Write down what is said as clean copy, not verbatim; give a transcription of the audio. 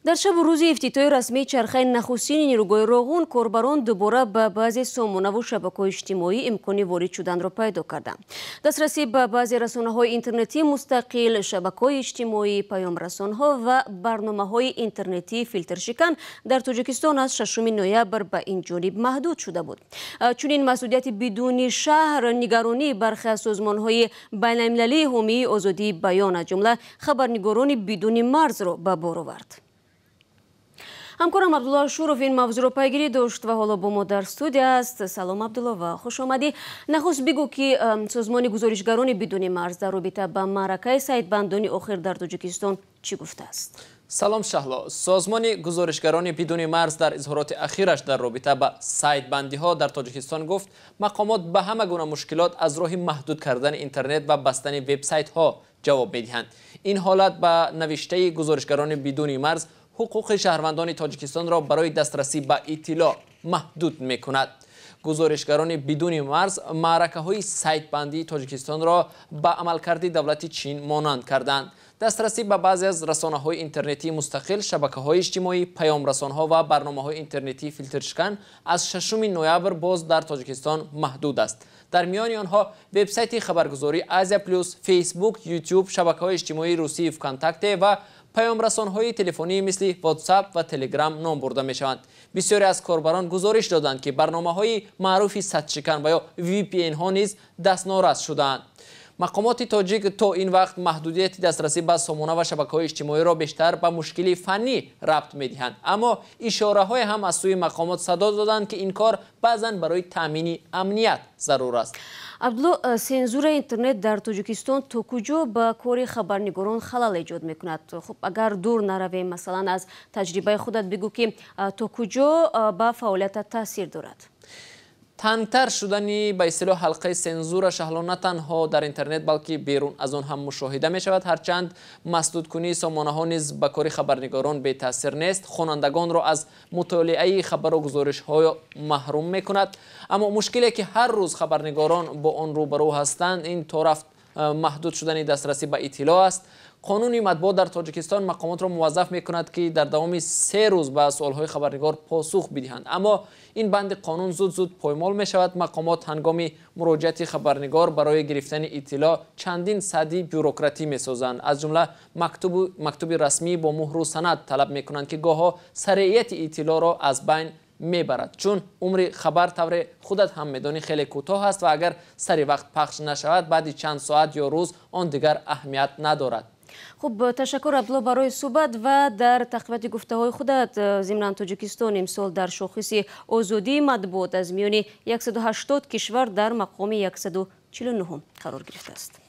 Дар шабу рӯзи ифтитоҳи расмии чархаи нахустини нерӯгоҳи Роғун корбарон дубора ба баъзе сомонаву шабакаҳои иҷтимоӣ имкони ворид шуданро пайдо карданд. Дастрасӣ ба баъзе расонаҳои интернетии мустақил, шабакаҳои иҷтимоӣ, паёмрасонҳо ва барномаҳои интернетии филтршикан дар Тоҷикистон аз 6 ноябр ба ин ҷониб маҳдуд шуда буд. Чунин маҳдудияти бидуни шарҳ нигаронии бархе аз созмонҳои байналмилалии ҳомии озодии баён, аз ҷумла Хабарнигорони бидуни марзро ба бор овард. Ҳамкорам Абдулло Ашуров ин мавзӯъро пайгирӣ дошт ва ҳоло бо мо дар студия аст. Салом, Абдулло, ва хуш омадӣ. Нахуст бигӯ, ки созмони Гузоришгарони бидуни марз дар робита ба маъракаи сайтбандони охир дар Тоҷикистон чӣ гуфтааст? Салом, Шаҳло. Созмони Гузоришгарони бидуни марз дар изҳороти ахираш дар робита ба сайтбандиҳо дар Тоҷикистон гуфт, мақомот ба ҳама гуна мушкилот аз роҳи маҳдуд кардани интернет ва бастани вебсайтҳо ҷавоб медиҳанд. Ин ҳолат, ба навиштаи Гузоришгарони бидуни марз, ҳуқуқи шаҳрвандони Тоҷикистонро барои дастрасӣ ба иттилоъ маҳдуд мекунад. Гузоришгарони бидуни марз маъракаҳои сайтбандии Тоҷикистонро ба амалкарди давлати Чин монанд карданд. Дастрасӣ ба баъзе аз расонаҳои интернетии мустақил, шабакаҳои иҷтимоӣ, паёмрасонҳо ва барномаҳои интернетии филтршикан аз 6 ноябр боз дар Тоҷикистон маҳдуд аст. Дар миёни онҳо вебсайти хабаргузории Азия Плюс, Фейсбук, Ютуб, шабакаҳои иҷтимоии русии Вконтакте ва паёмрасонҳои телефонии мисли Ватсап ва Телеграм ном бурда мешаванд. Бисёре аз корбарон гузориш доданд, ки барномаҳои маъруфи садшикан ва ё VPN-ҳо низ дастнорас шудаанд. Мақомоти тоҷик то ин вақт маҳдудияти дастрасӣ ба сомона ва шабакаҳои иҷтимоиро бештар ба мушкили фаннӣ рабт медиҳанд, аммо ишораҳое ҳам аз сӯи мақомот садо доданд, ки ин кор баъзан барои таъмини амният зарур аст. Абдулло, сензураи интернет дар Тоҷикистон то куҷо ба кори хабарнигорон халал эҷод мекунад? Хуб, агар дур наравем, масалан, аз таҷрибаи худат бигӯ, ки то куҷо ба фаъолиятат таъсир дорад? Тангтар шудани ба истилоҳ ҳалқаи сензура, Шаҳло, на танҳо дар интернет, балки берун аз он ҳам мушоҳида мешавад. Ҳарчанд масдудкунии сомонаҳо низ ба кори хабарнигорон бетаъсир нест, хонандагонро аз мутолиаи хабару гузоришҳо маҳрум мекунад, аммо мушкиле, ки ҳар рӯз хабарнигорон бо он рӯбарӯ ҳастанд, ин торафт маҳдуд шудани дастрасӣ ба иттилоъ аст. Қонуни матбуот дар Тоҷикистон мақомотро муваззаф мекунад, ки дар давоми 3 рӯз ба суолҳои хабарнигор посух бидиҳанд, аммо ин банди қонун зуд зуд поймол мешавад. Мақомот ҳангоми муроҷиати хабарнигор барои гирифтани иттилоъ чандин садди бюрократӣ месозанд, аз ҷумла мактуби расмӣ бо муҳру санад талаб мекунанд, ки гоҳо сареияти иттилоъро аз байн мебарад, чун умри хабар, тавре худат ҳам медонӣ, хеле кӯтоҳ аст ва агар сари вақт пахш нашавад, баъди чанд соат ё рӯз он дигар аҳамият надорад. Хуб, ташаккур, Абдулло, барои суҳбат. Ва дар тақвияти гуфтаҳои худат, зимнан, Тоҷикистон имсол дар шохиси озодии матбуот аз миёни 180 кишвар дар мақоми 149 қарор гирифтааст.